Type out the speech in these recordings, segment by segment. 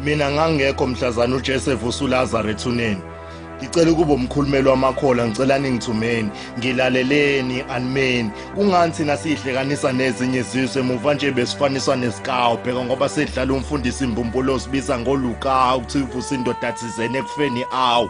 Mina ngangekho mhlazana uJesu evusa uLazaro ethuneni. Ngicela ukuba umkhulumeli wamakhola, ngicela ningithumeni, ngilaleleni animeni. Kungani thina sihlekanisa nezinye izizwe muva nje besifaniswa nesikawu bheka ngoba sedlala umfundisi imbumbulu osibiza ngoLuka ukuthi uvusa indoda thizeni ekufeni awu.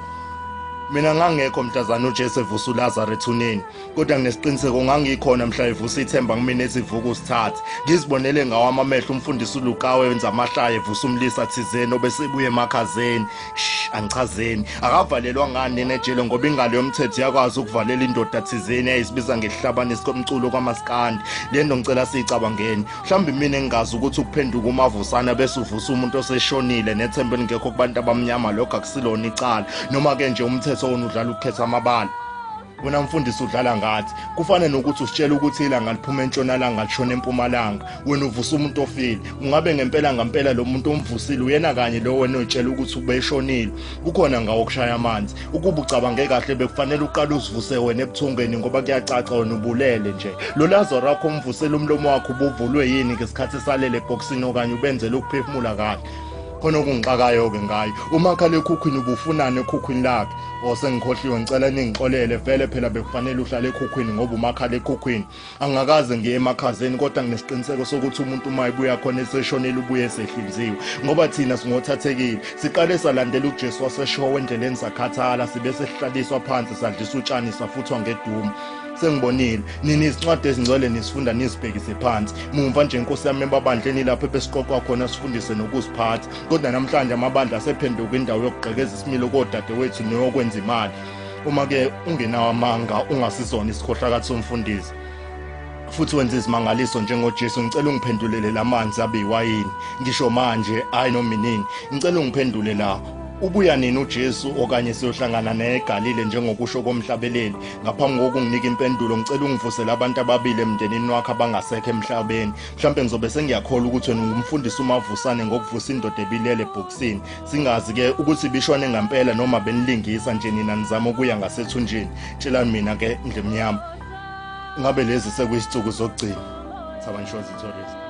Mina ngangekho mhlazana uJesu evusa uLazaro ethuneni. Kodwa nginesiqiniseko ngangikhona mhla evusa ithemba kumina ethi vuka usithathe. Ngizibonele ngawo amamehlo umfundisi uLukawe wenza amahlaya evusa umlisa thizeni obesebuye emakhazeni. Shh, angichazeni. Akavalelwa ngani nejele ngoba ingalo yomthetho iyakwazi ukuvalela indoda thizeni eyayisibiza ngesihlabane sikomculo kwamaskandi. Le nto ngicela siyicabangeni. Mhlawumbe mina engingazi ukuthi ukuphenduka umavusana bese uvusa umuntu oseshonile nethemba elingekho kubantu abamnyama lokho akusilona icala. Noma ke nje umthetho wona udlala ukukhetha amabala. Wena mfundisi udlala ngathi. Kufana nokuthi usitshela ukuthi ilanga liphuma entshonalanga lishona empumalanga. Wena uvusa umuntu ofile. Ungabe ngempela ngampela lo muntu omvusile uyena kanye lo wena oyitshela ukuthi ubeshonile. Kukhona ngawo okushaya amanzi. Ukuba ucabange kahle bekufanele uqale uzivuse wena ebuthongweni ngoba kuyacaca wena ubulele nje. Lo Lazaro wakho omvusela umlomo wakho ubuvulwe yini ngesikhathi esalele ebhokisini okanye ubenzele ukuphefumula kahle. Khona okungixakayo-ke ngayo umakhalekhukhwini ubufunani ekhukhwini lakhe o sengikhohliwe ngicela ningixolele vele phela bekufanele uhlale ekhukhwini ngoba umakhalekhukhwini angakaze ngiye emakhazeni kodwa nginesiqiniseko sokuthi umuntu uma ebuya khona eseshonile ubuye esehlinziwe ngoba thina singothathekile siqale salandela uJesu waseshowe endleleni sakhathala sibe sesihlaliswa phansi sadlisa utshani safuthwa ngedumo sengibonile nini izincwadi ezingcwele nisifunda nizibhekise phansi mumva nje inkosi yami emabandleni lapho ebesiqoqwa khona sifundise nokuziphatha kodwa namhlanje amabandla asephenduka indawo yokugqekeza isimilo kodadewethu neyokwenza imali uma ke ungenawo amanga ungasizona isikhohlakathi somfundisi futhi wenza izimangaliso njengoJesu ngicela ungiphendulele lamanzi abe iwayini ngisho manje hayi noma inini ngicela ungiphendule la ubuya nini uJesu okanye siyohlangana naye eGalile njengokusho komhlabeleli ngaphambi kokunginika impendulo ngicela ungivusele abantu ababili emndenini wakho abangasekho emhlabeni mhlawumbe ngizobe sengiyakholwa ukuthi wena ungumfundisi umavusane ngokuvusa indoda ebilele ebhokisini singazi ke ukuthi bishone ngempela noma benilingisa nje nina nizama ukuya ngasethunjini tshelani mina ke ndlemnyama ngabe lezi sekuyisitsuku zokugcina Thaba Nshozi Tourist.